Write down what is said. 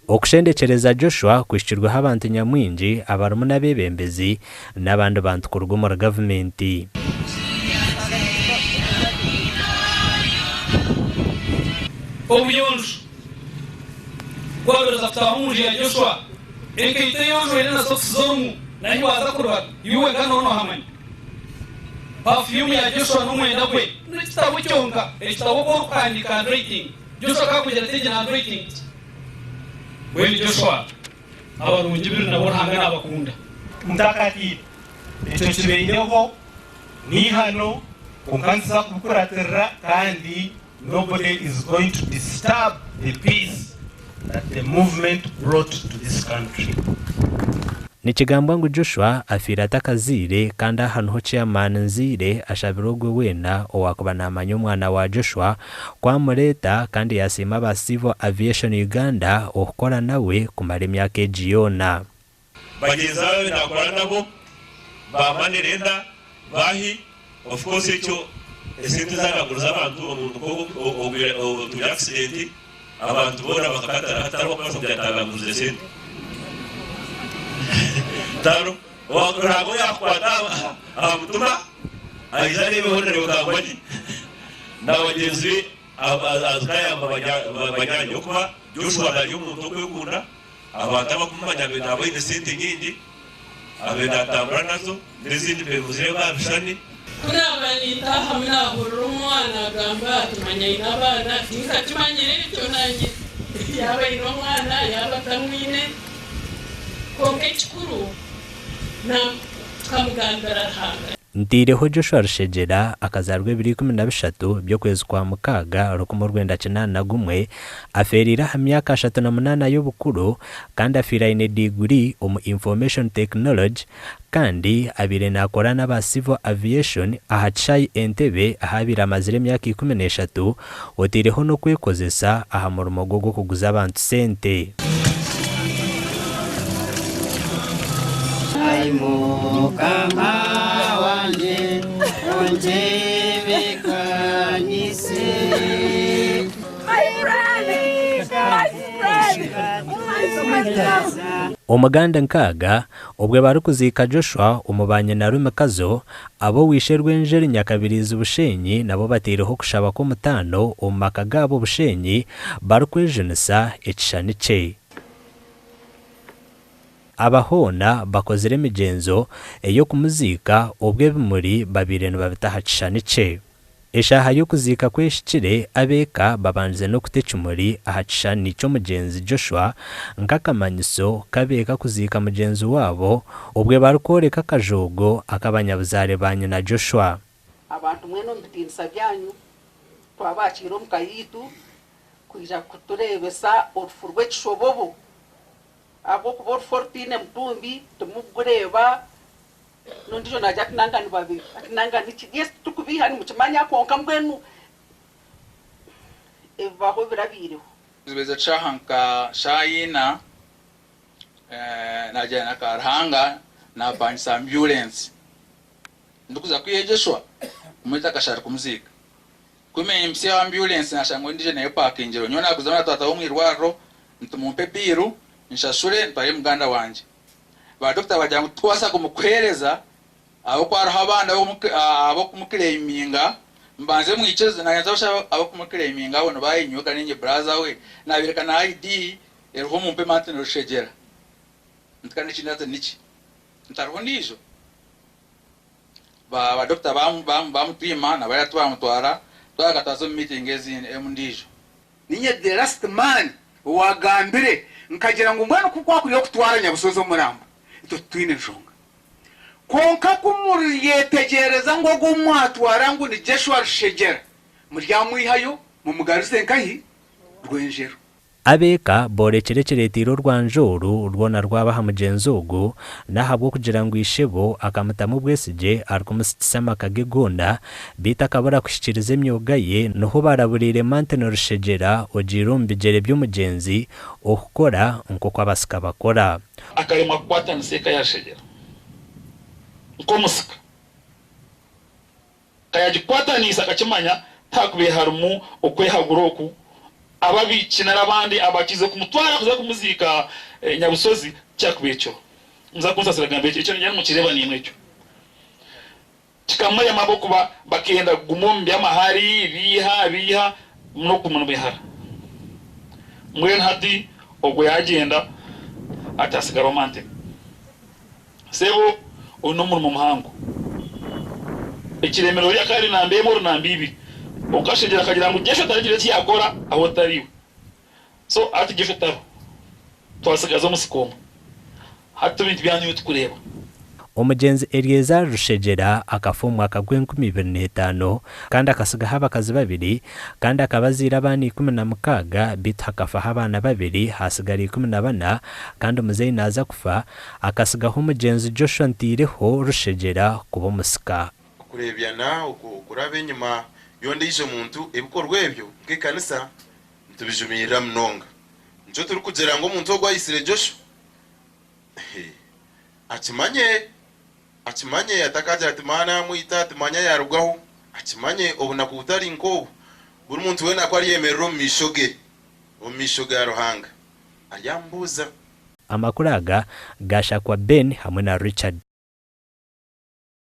Okushendekyereza Joshua kuhikirweho abantu nyamwingi abarimu n'abeebembezi n'abandi bantu kuruga omuri gavumenti. Obuyonjo ku wabaire oza kutaaha omu nju ya Joshua, enkaito ei ojwaire na sokisi z'orumu nahi waaza kuribata, iwe wenka nooba noohamanya. Pafuyumu ya Joshua n'omwenda gwe n'ekitabo kyonka, ekitabo oku orikuhandiika handwriting. Joshua akaakugira ati egi ni handwriting ki? Mbwenu Joshua, abarungi biri nabo Ruhanga naabakunda. Mutakatiire. Ekyo kibaireho n'eihano, kwonka nituza kubikuratirira kandi nobody is going to disturb the peace that the movement brought to this country. Nikigambwa ngu Joshua afiire atakazaire kandi aha niho Chairman Nzeire ashabire ogwe weena owaakuba naamanya omwana wa Joshua ku amureeta kandi yaasiima aba Civil Aviation Uganda okukora nawe kumara emyaka egi yoona. Bagyenzi abu naakora nabo ba money lender baahi? Of course ekyo esente ezi araguriza abantu omuntu nk'ogwo otuura accident abantu boona bakakatara hati tariho okubaasa kugira nti arangurize sente tariho Ruhanga ou yaakukwata aha mutima aije areebeho nareebeka ngu gye na bagyenzi be azikayamba banyaanya ahabw'okuba Joshua nari omuntu okwekunda. Abantu abakumumanya abaire naaba aine sente nyingi, abaire natambura nazo n'ezindi mirimo ziri aha bishushani. Ku naaba nintaahamu naahurira omwana agamba ati manya aine abaana, tinkakimanyire ekyo naanye yaaba aine omwana yaaba atamwine kwonka ekikuru tukamugambira Ruhanga. Ntaireho Joshua Rushegyera akazaarwa ebiro 13 by'okwezi kwa Mukaaga 1981, afeereire aha myaka 38 y'obukuru kandi afiire aine diiguri omu Information Technology kandi abaire naakora n'aba Civil Aviation aha kishaayi Entebbe ahu abaire amazire emyaka 13 otaireho n'okwekozesa aha murimo gwe ogw'okuguza abantu sente. Ai Mukama wangye, ontebeekanise. Omuganda nkaaga, obwe barikuziika Joshua omu banyinarume Kazo, ab'oweishe Rwenjeri Nyakabiriizi Bushenyi nabo bateireho okushaba kw'omutaano omu maka gaabo Bushenyi barikwejunisa ekishushani kye. Aba hoona bakozire emigyenzo ey'okumuziika obwo ebimuri babaire nibabita aha kishushani kye. Eshaaha y'okuziika ku ehikire, ab'eka babandize n'okuta ekimuri aha kishushani ky'omugyenzi Joshua nk'akamanyiso k'ab'eka kuziika mugyenzi waabo obwo barikworeka akajoogo ak'abanyabuzaare ba nyina Joshua. Abantu mwena omu bitiinisa byanyu, twabakiira omu ka yaitu kwija kutureebesa orufu rw'ekishobobo, ahabw'okuba orufu orutaine mutumbi timukugureeba. N'ondiijo naagira ati, Nanga nibabeiha. Ati, Nanga niki? Yes, titurikubeiha nimukimanya, kwonka mbwenu ebibaho birabaireho. Zibaize shaaha nka shaaha ina, naagyenda na Karuhanga naapangisa ambyurensi ndikuza kwiha Joshua kumweta akashari kumuziika. Ku mpitsya aha ambyurensi naashanga ondiijo nayo epaakingireho. Nyowe naaguzamu na taata w'omu irwariro nti mumpe biiru nshashure ntware muganda wangye. Ba dokita bagira ngu titukubaasa kumukuheereza ahabw'okuba hariho abandi ab'okumuclaiminga, mubanze mwikirize naanye nza kushaba ab'okumuclaiminga abo nibaayinyowe kandi niinye brother we, naabereka na ID eriho mumpe Martin Rushegyera nti kandi ekindi hati niki? Nti hariho ondiijo? Ba dokita baamutwima na bariya tibamutwara, twagaruka twaza omu meeting ezindi endiijo. Ninye the last man owagambire nkagira ngu mbwenu ku kwakuri okutwara Nyabusozi omurambo itwe titwine nshonga. Kwonka ku muryetegyereza ngu ogu ou mwatwara ngu ni Jeshua Rushegyera muryamwihayo mumugaruze nkahi? Rwenjeru. Ab'eka boorekire ekireeteire orwanja oru rwona rwaba aha mugyenzi ogu, n'ahabw'okugira ngu ishebo akamutamu obwesigye arikumusikisa amaka ge goona, beitu akabura kuhikiiriza emyoga ye, niho baaraburiire Martin Rushegyera ogiire omu bigyere by'omugyenzi okukora nk'oku abasika bakora. Akaremwa kukwatanisa eka ya Rushegyera nk'omusika. Ka yagikwataniise akakimanya tihakubaire harimu okwehagura oku. Ababiiki nari abandi abakize kumutwara kuza kumuziika Nyabusozi kyakuba ekyo. Muza kunsasira gamba ekyo ekyo niinyenda mukireeba naimwe ekyo. Kikamurema ahabw'okuba bakenda kuguma omu by'amahari, biiha biiha n'okuguma nibehara. Mbwenu hati ogwo yagyenda hati hasigara Omantebe. Sebo oine omurimo muhango. Ekiremero ori akaba ari namba emwe ori namba ibiri. Okashegyera akagira ngu Joshua taragira eki yakora ahu otari iwe. So hati Joshua tariho. Twasigaza omusika omwe. Hati ebintu byanyu niiwe tukureeba. Omugyenzi Eliezer Rushegyera akafa omu mwaka gw'enkumi ibiri n'etaano kandi akatsigaho abakazi babiri kandi akaba azaire abaana 16 beitu hakafaho abaana babiri haatsigara 14 kandi omuzeeyi naaza kufa akatsigaho omugyenzi Joshua Ntaireho Rushegyera kuba omusika. Okureebyana, okuraba enyima y'ondiijo muntu, ebikorwa ebyo nk'ekanisa nitubijumirira munonga. Nikyo turikugira ngu omuntu ogwo aitsire Joshua akimanye, akimanye atakagira ati maani amwita ati manya yaarugaho, akimanye obunaku butari nk'obu buri muntu weena ku aryemerera omu maisho ge, omu maisho ga Ruhanga, aryamubuuza. Amakuru aga gaashakwa Ben hamwe na Richard.